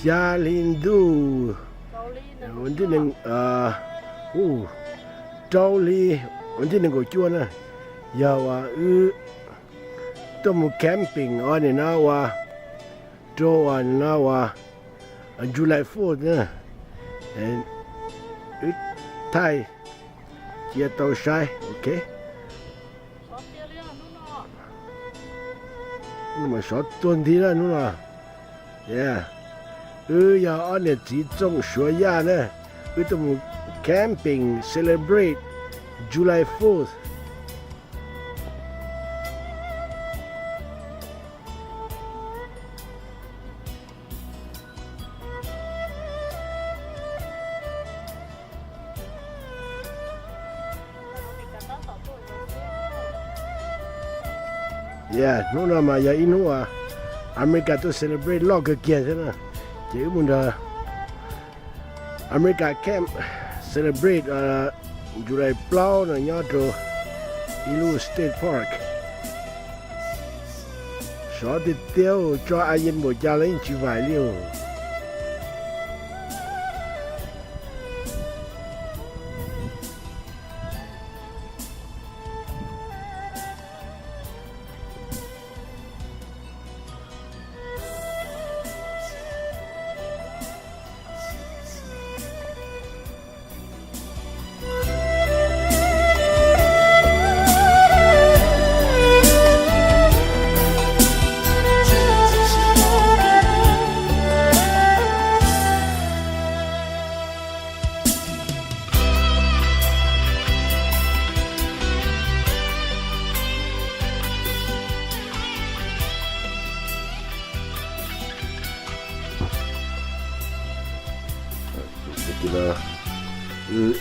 Xya hli ntuj, ua ntej nees, u, rau hli, ua ntej nees nkaum cuaj na, yog uas wb tuaj mus camping os nim no uas, rau uas nim no uas July Fourth na, wb thaij cia tau saib, ok. Mas sov tuag nthi na hnub no. Wb yog ob niam txiv Txooj Suav Yaj na, wb tuaj mus camping celebrate July Fourth. Yeah, hnub no mas yog ib hnub uas Amelikas tuaj celebrate loj kawg kiag thiab na. Ces wb mus nrog Amelikas camp celebrate July plaub no nyob rau ib lub state park. Sov tiag tiag, tso a yeej npaum cas los yeej tsis vaim li os. Ces no wb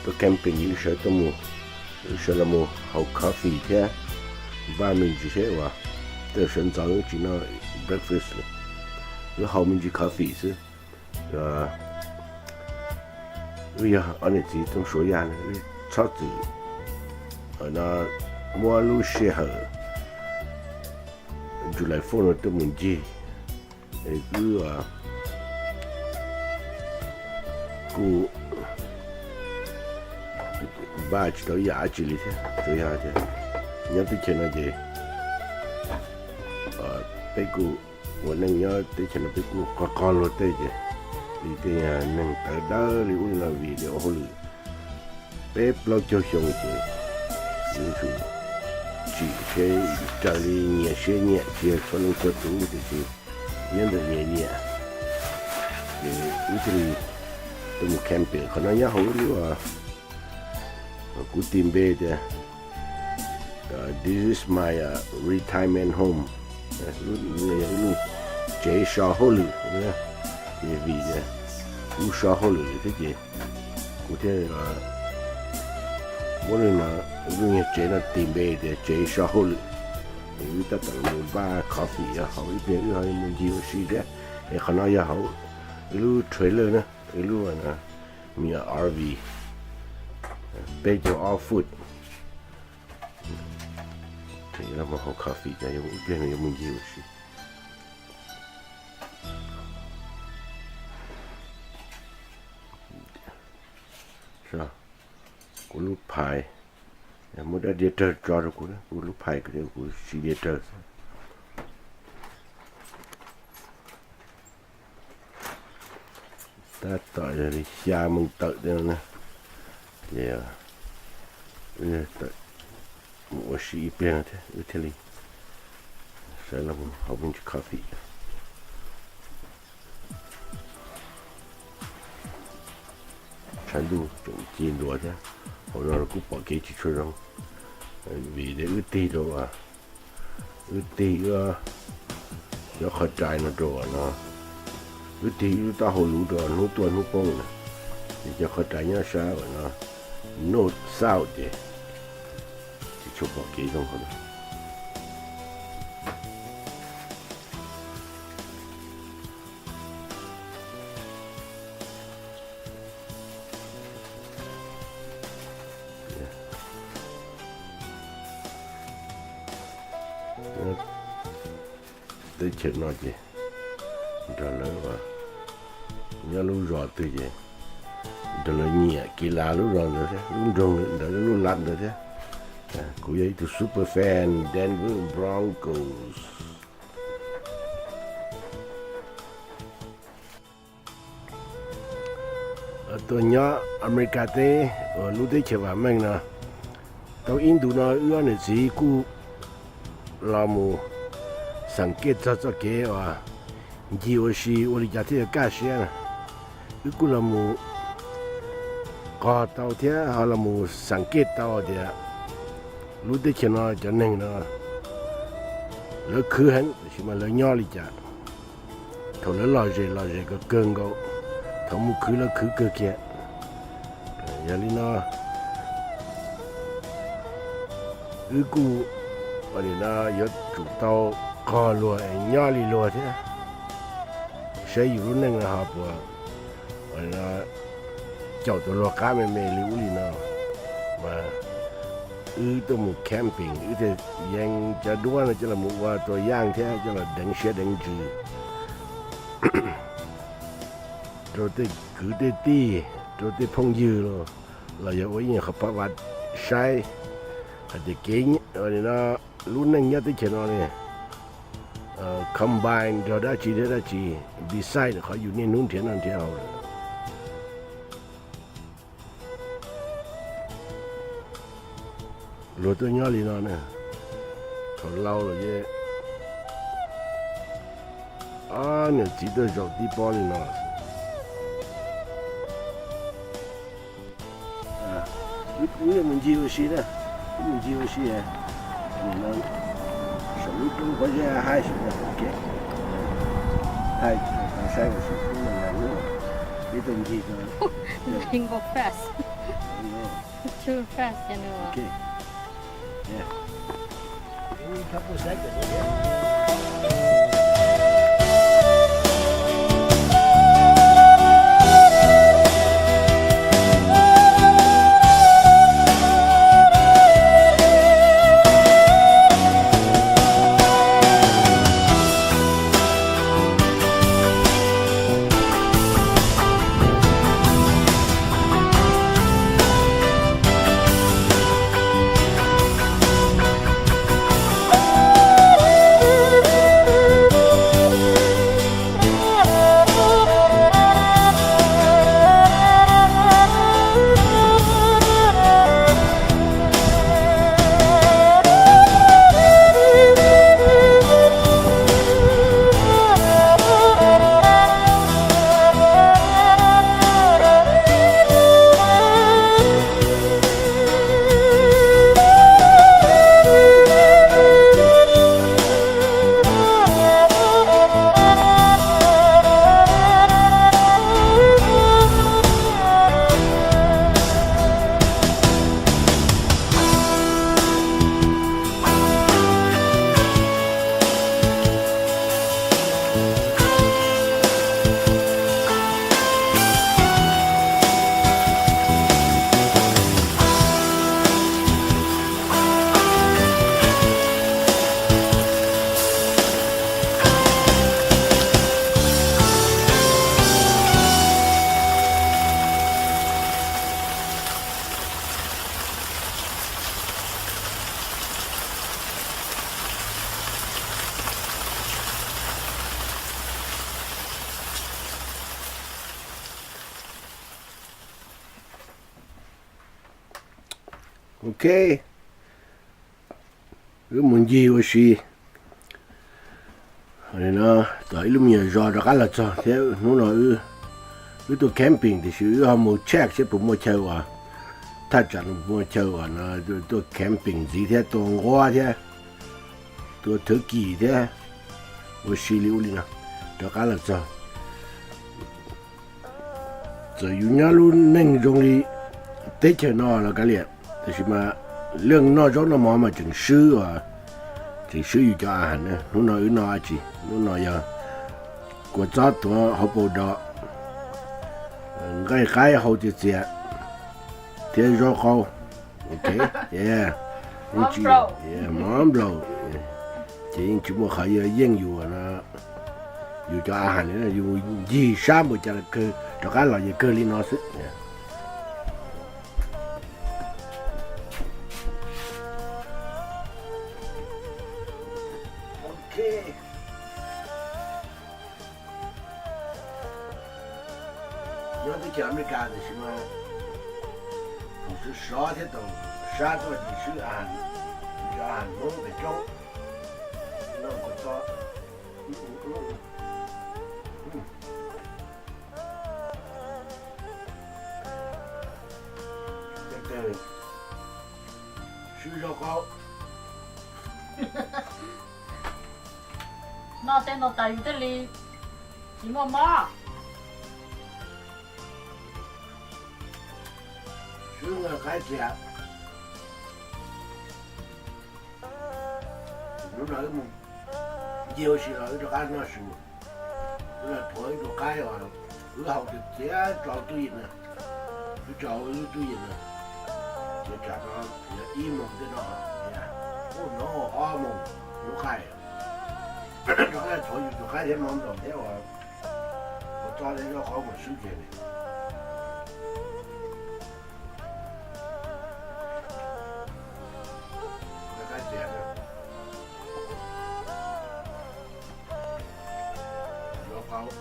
tuaj camping, wb sawv tuaj mus, wb sawv los mus haus coffee thiab npaj me ntsis seb uas tej sawv ntxov tsis noj breakfast li, wb haus me ntsis coffee xwb. Wb yog ob niam txiv Txooj Suav Yaj, wb txhob txwm no muab lub sij hawm July Fourth no tuaj mus ncig. Es wb kuj npaj tsis tau ib yam dab tsi li thiab, tsuas yog tias nyob teb chaws no ces peb kuj ua neej nyob teb chaws no peb kuj qog qog luag tej ces li tej neeg tawv dawb li ub li no vim tias ua hauj lwm peb plaub caug xyoo ces yuav tsum tsim seb raws li nyias siab nyiam, tsis yog txhua leej txhua tus, tiam sis nyob ntawm nyias nyiam ces wb thiaj li tuaj mus camping. Qhov no nyob hauv lub, kuv tis npe tias This is my retirement home, ib lub tsev so hauj lwm. Ces vim kuv so hauj lwm lawm thiab ces kuv thiaj muab lub no, lub nyuag tsev no tis npe tias tsev so hauj lwm. Ces wb tab tom los npaj coffee haus, ib pliag wb ho mus ncig ua si thiab. Es qhov no yog hauv ib lub trailer na, ib lub me R V, peb caug ob foot. Haus coffee ces ib pliag yuav mus ncig ua si. Kuv lub phais, muab dab diav rawg tso rau kuv, kuv lub phais kuv siv diav rawg xwb. Tab tom yog li xya moos tawm tej no na, ces wb tawm mus ua si ib pliag no thiab wb thiaj li sawv los mus haus me ntsis coffee. Tshav ntuj tseem ci ntua thiab, hauv no kuj pom kev tsis tshua zoo, vim tias wb tig rau, wb tig wb cov qhov rais no rau no, wb tig wb lub taub hau luv rau hnub tuaj hnub poob na, ces cov qhov rais nyob sab uas no north south ces tsis tshua pom kev zoo hauv no. Teb chaws no ces nrog lawv, nyob lub zos twg ces nrog lawv nyiam kis las lub zos ntawd thiab, lub nroog ntawd, lub lab ntawd thiab. Kuv yog ib tug super fan Denver Broncos. Tuaj nyob Amelikas teb uas lub teb chaws vam meej no, tau ib ntus no wb ob niam txiv kuj los mus xeem kej txog txoj kev uas ncig ua si ua li cas thiaj yuav kaj siab na. Wb kuj los mus qog tau thiab ho los mus xeem kej tau tias lub teb chaws no cov neeg no lawv khwv heev tab sis mas lawv nyob li cas. Thaum lawv lom zem lom zem kawg kawg nkaus, thaum mus khwv lawv khwv kawg kiag. Yog li no wb kuj ua li no yuav tsum tau qog luag es nyob li luag thiab, saib yus lub neej no ho puas ua li no caum tau luag qab me me li ub li no. Mas wb tuaj mus camping, wb thiaj yees cov duab no coj los mus ua tua yaaj thiab coj los deev siab deev ntsws rau tej kwv tej tij, rau tej phooj ywg los, los yog ua ib qho pab vaj saib hais tias kev no, lub neej nyob teb chaws no ne, combine rau dab tsi thiab dab tsi, decide qhov yus niaj hnub nrhiav noj nrhiav haus lawm. Luag tuaj nyob li no na, thaum laus lawm ces ob niam txiv tuaj zaum tib pob li no. Wb mus ncig ua si na, wb mus ncig ua si, saum lub roob pob zeb haib, haib tau saib ua si, wb tuaj ncig. Can go fast. Too fast, can go. Ok, wb mus ncig ua si no, tau ib lub me nyuam zos rov qab los txog thiab. Hnub no wb tuaj camping tiam sis wb ho mus check seb puas muaj chaw uas, thaj tsam no muaj chaw uas no tuaj camping ntxiv thiab tua nquab thiab tua thwv kis thiab ua si li ub li no rov qab los txog. Txawm yus nyob lub neej zoo li teb chaws no los kav liam, tab sis mas leej noj zaub noj mov mas tseem swb, tseem swb yus cov a has. Hnub no wb noj dab tsi? Hnub no yog kua txob tuav hauv paus dos, nqaij qaib hau txias txias thiab zaub qaub. Ok, mov nplaum, ces yeej tsis muaj qhov yuav yeej yus no. yus cov a has yus ncig sab npaum cas los kawg rov qab los yeej kawg li no xwb. Nyob teb chaws Amelikas tiam sis mas kuv sov sov thiab tau sab tuaj tis swb a has, yus cov a has Hmoob pem roob no kuv txo. Swb zaub qaub. Noj tej no tas yus thiaj li tsis muaj mob. Swb qaib txias. Hnub no wb mus ncig ua si los wb rov qab noj su. Wb los thuav ib tug qaib uas wb haus txias tso tub yees na, wb tso hauv wb lub tub yees na, ces tsam no yog ib moos tej no, hnub no ob moos lub qaij, rov qab thuav yus tus qaib thiab mov nplaum thiab uas ua txob thiab zaub qaub mus swb kiag li. Qaib txias, zaub qaub.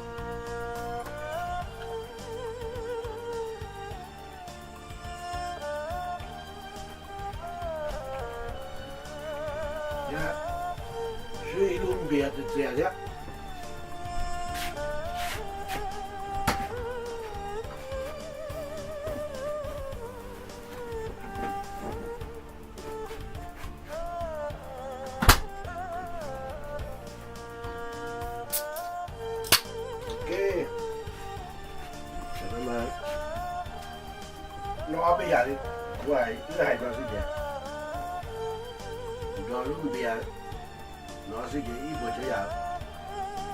Thiab swb ib lub npias txias txias thiab. Ok, no ob peb yam li kuv hais, wb hais no xwb ces nrog lub npias no xwb ces ib puas tsav yam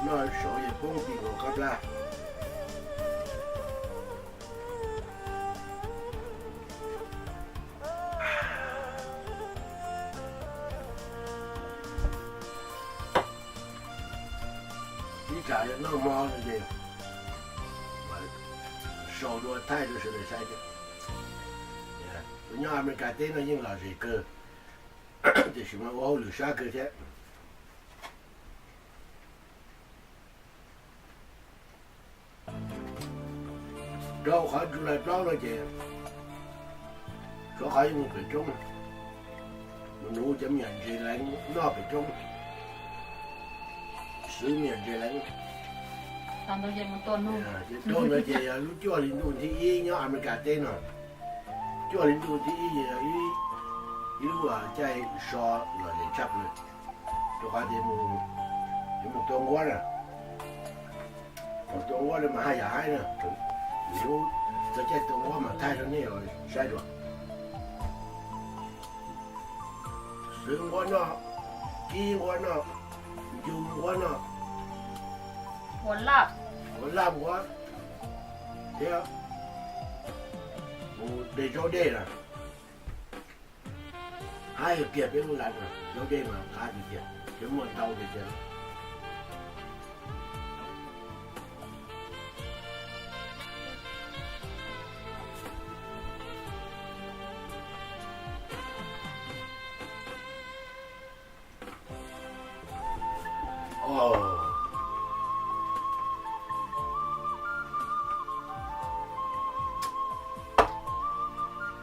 noj saud ces poob ti nkaus qab plab. Ib tsam yog noj hmo no ces sau dua thaij rau sawv daws saib thiab. Tus nyob Amelikas teb no yeej lom zem kawg, tiam sis mas ua hauj lwm sab kawg thiab. Rau qhov July plaub no ces rau qhov yuav mus pem roob, mus nuv cov me nyuam ntses leev noj pem roob, xwv me nyuam ntses leev. Ces roob ntawd ces yog lub cuaj hli ntuj thib ib nyob Amelikas teb no. Cuaj hli ntuj thib ib ces yog ib lub caij so lom zem tshaj plaws, rau qhov tias yuav mus tua nquab na. Thaum tua nquab no mas haj yam haib na, lub txog caij tua nquab mas thaij rau nej saib dua. Xwv nquab noj, kib nquab noj, ncu nquab noj, ua laj nquab thiab mus de zaub dej na. Haib tiag tiag peb lub lav no, zaub dej mas qab tiag tiag, tsis muaj ntau tiag tiag.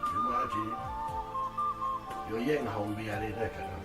Tsis muaj dab tsi yuav yeej haus npias li na.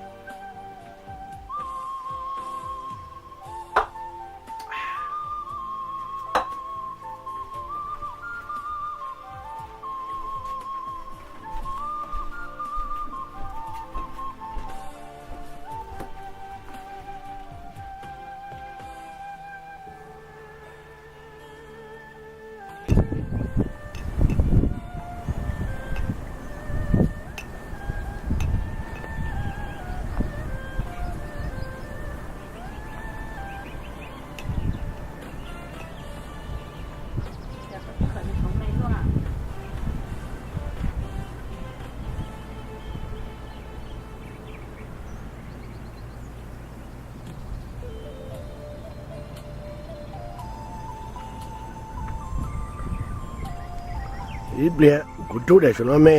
Ib pliag kuv rub daim saum no me,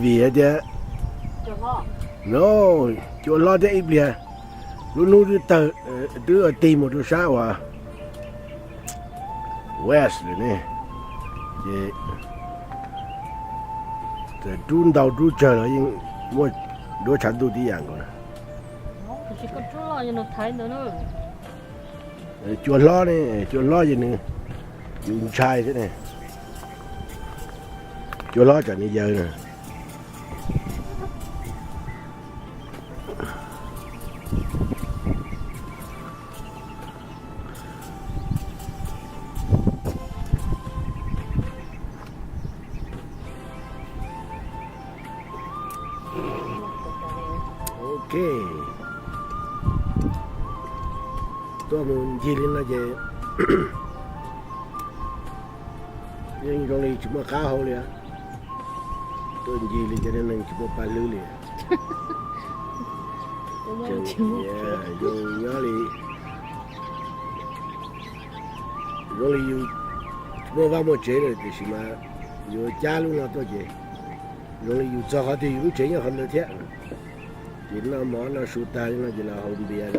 vim hais tias no cua hlob thiab ib pliag lub hnub twb tawg, twb tig mus rau sab uas west lawm ne, ces txawm rub ntau rub tsawg los yeej muaj duab tshav ntuj tib yam nkaus. Cua hlob ne, cua hlob ces nws yus ntshai thiab ne. Cua hlob tsam nws yawg na. Ok, tuaj mus ncig li no ces yeej zoo li tsis muaj qab hau li. Tuaj ncig li ces neeg tsis muaj paj hlwb li. Zoo nyob li, zoo li yus tsis muaj vaj muaj tsev lawm tiam sis mas yus cab lub no tuaj ces zoo li yus txog qhov twg yus lub tsev nyob qhov ntawd thiab. Ces noj mov noj su tag li no ces los haus npias,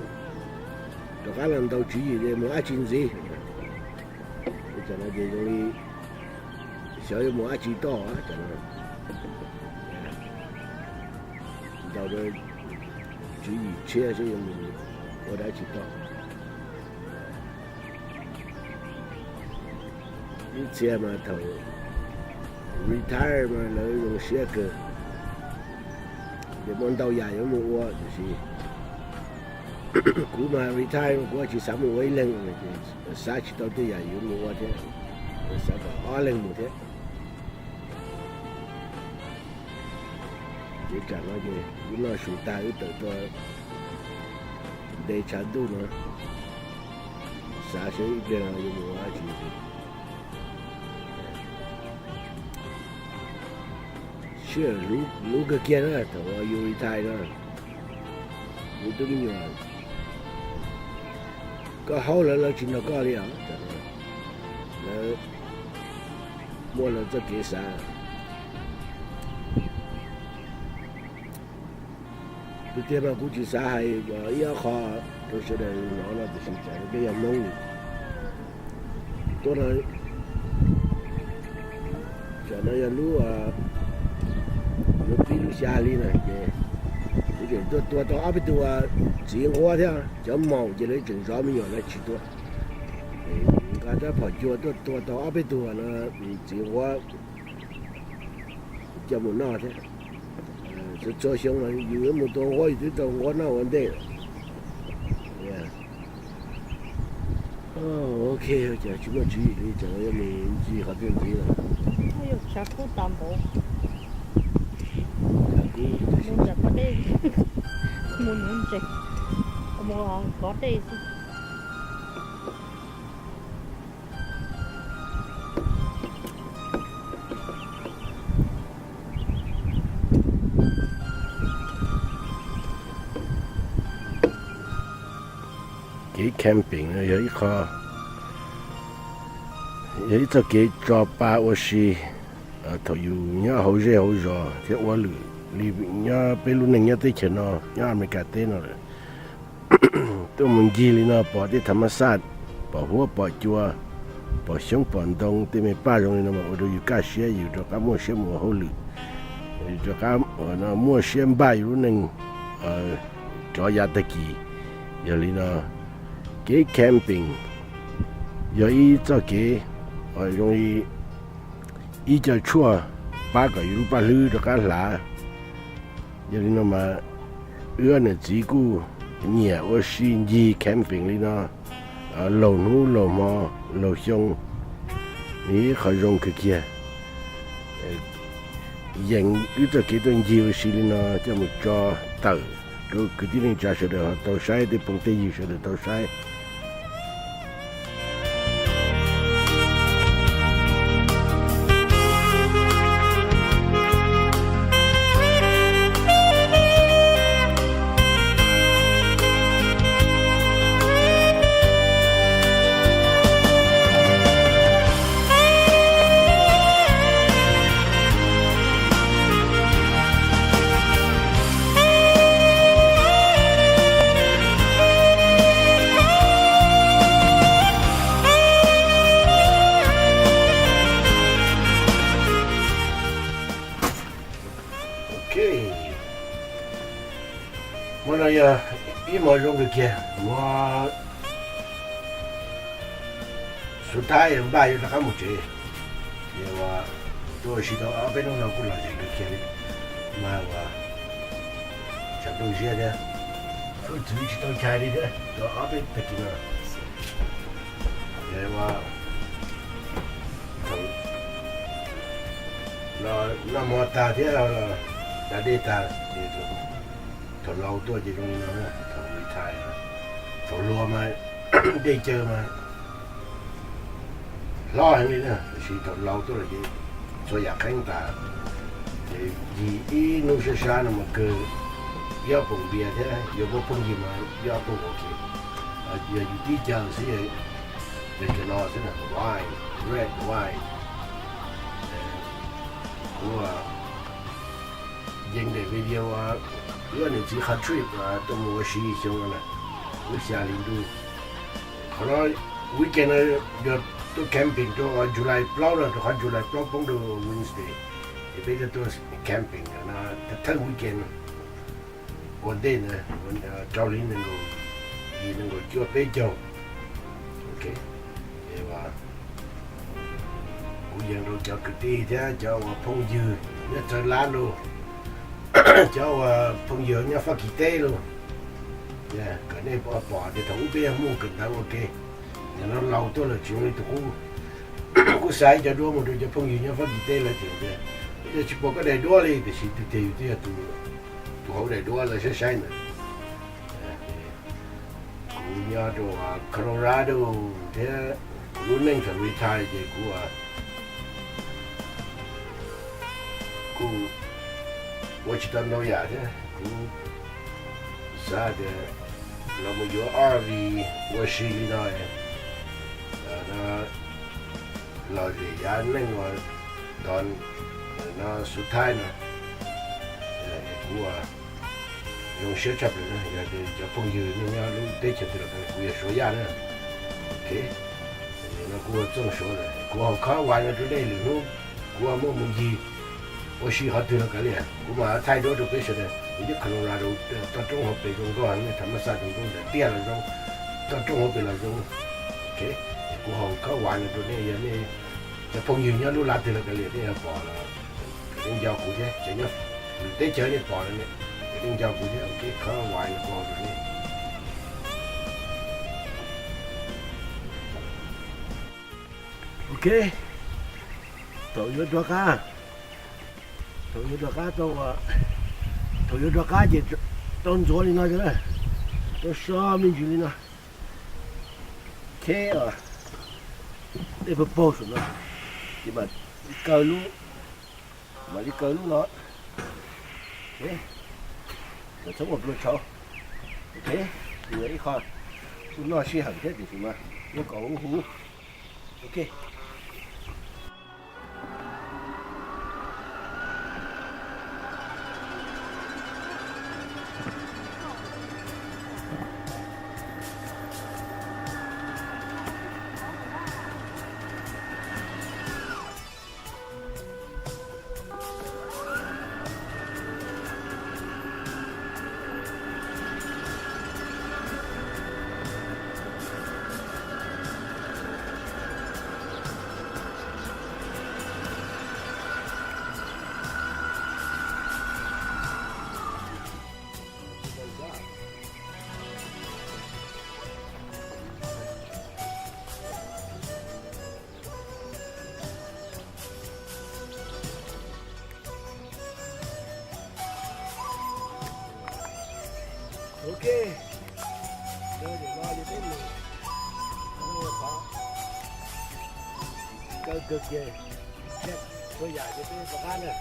rov qab los ntaus tswv yim mus dab tsi ntxiv. Tam no ces zoo li xyov yuav mus dab tsi toj tam no. Ntaus tswv yim tshiab seb yuav mus ua dab tsi toj. Ib txhia mas thaum retire mas lawv zoo siab kawg, ces muaj ntau yam yuav mus ua tiam sis kuv mas retire kuv tsis xav mus ua ib leeg, xav tsis tau tej yam yuav mus ua thiab, xav kom ob leeg mus thiab. Ces tsam no ces wb noj su tag wb tawm tuaj nte tshav ntuj no, xav seb ib pliag no yuav mus ua dab tsi. Sij hawm hlub kawg kiag na thaum uas yus retire na, yus twb me nyuam, koj haub lawv lawv tsis nrog koj li os, lawv muaj lawv txoj kev xav. Tiag tiag mas kuv tsis xav hais ib ob qho rau sawv daws hnov no tiam sis tsam peb yog Hmoob li tuaj no, tsam no yog lub, lub pib lub xya hli na ces kuv tseem tuaj tua tau ob peb tug txiv nquab thiab cov maum ces lawv tseem zov me nyuam lawv tsis tua. Nqa rab phom cua tuaj tua tau ob peb tug no, txiv nquab coj mus noj thiab. Txhua txhua xyoo yus yuav mus tua nquab yus twb tau nquab noj ua ntej. Ok, cas tsis muaj tswv yim li, tsam no yuav mus ncig qhov twg ntxiv lawm. Tshav kub tas npaum. Mus nram qhov dej, mus nuv ntses, mus kov dej xwb. Kev camping no yog ib qho, yog ib txoj kev tso pa ua si thaum yus nyob hauv zej hauv zos thiab ua lwm li nyob peb lub neej nyob teb chaws no, nyob Amelikas teb no lawm. Tuaj mus ncig li no pom tej thav mas xaj, pom huab pom cua, pom xyoob pom ntoo, tej me paj zoo li no mas ua rau yus kaj siab, yus rov qab muaj siab mus ua hauj lwm, yus rov qab muaj siab npaj yus lub neej rov yav tag kis. Yog li no, kev camping yog ib txoj kev zoo li ib co tshuaj pab kom yus lub paj hlwb rov qab hlav. Yog li no mas wb ob niam txiv kuj nyiam ua si ncig camping li no laug hnub laug hmo laug xyoo, ib qho zoo kawg kiag. Yeem wb txoj kev tuaj ncig ua si li no coj mus tso tawm rau kwv tij neej tsa sawv daws ho tau saib, tej phooj tej ywg sawv daws tau saib. Ib hmo zoo kawg kiag, muab xub thawj npaj yuav rov qab mus tsev. Ces ua, tuaj ua si tau ob peb hnub no kuj lom zem kawg kiag li, mas ua tshav ntuj ziab thiab, txwv tsis tau chais li thiab rau ob peb tag kis no. Ces ua, thaum noj mov tag thiab da dej tag ces thaum laus tuaj ces zoo li no, thaum retire, thaum hluas mas dej cawv mas hlob heev li na, tiam sis thaum laus tuaj lawm ces txhua yam qheeb tas. Ces yim ib hnub sab sab no mas kawg ib ob poom npias thiab yuav muab phooj ywg mas ib ob poom, ok, yog yus tib caug xwb, yog cov no xwb na, wine, red wine. Kuv yees daim video wb niam txiv qhov trip tuaj mus ua si xyoo no na, lub xya hli ntuj. Qhov no weekend no yog tuaj camping rau July plaub no, rau qhov July plaub poob rau Wednesday, ces peb tuaj camping no thawj weekend ua ntej ntawd, rau hli nees nkaum yim nees nkaum cuaj peb caug. Ok, ces kuv yees rau cov kwv tij thiab cov uas phooj ywg nyob txawv lab los, cov uas phooj ywg nyob Fab Kis teb los, kom nej pom tias thaum ub peb yog muaj kawm ntawv ua ke, yog no laus tuaj lawm tsis zoo li tus qub. Kuv xa ib co duab mus rau cov phooj ywg nyob Fab Kis teb lawv tias tias, yog tsis pom koj daim duab li, tiam sis tiag tiag yus twb yog tus, tus hauv daim duab lawv saib saib ntawd. Kuv nyob rau Colorado thiab, kuv lub neej thaum retire ces kuv kuj ua tsis tau ntau yam thiab, kuv xav tias los mus yuav R V ua si li no, lom zem yav neej uas tod no xub thawj no, kuv zoo siab tshaj plaws na, yog tias cov phooj ywg nyob lub teb chaws twg los kuv yog Suav Yaj na. Ok, no kuv ua txooj Suav lawm, kuv haus khob vais no rau nej lwm hnub, kuv muaj mus ncig ua si qhov twg los kav liam, kuv mam thaij duab rau peb sawv daws. Kuv nyob Colorado, toj roob hauv pes zoo nkauj heev, tham mas xaj zoo nkauj ntawm tiaj los zoo, toj roob hauv pes los zoo. Ok, kuv haus khob vais no rau nej, yog nej cov phooj ywg nyob lub lav twg los kav liam, nej yog pom los nej nco kuv thiab, cov nyob lwm teb chaws nej pom los nej nco kuv thiab. Ok, khob vais no kuv haus rau nej. Ok, thaum yuav rov qab, thaum yuav rov qab tau, thaum yuav rov qab ces tau ntxuav li no, tau so me ntsis li no. Ok, dej pag paug saum no, ces mam li kaw lub, mam li kaw lub no. Ok, txhob ua pluag tshauv. Ok, nws yog ib qho kuj noj sij hawm thiab tiam sis mas nyob kom huv huv. Ok. Ok, no ces peb mus, qhov kawg kawg kiag, txhua yam ces peb rov qab na.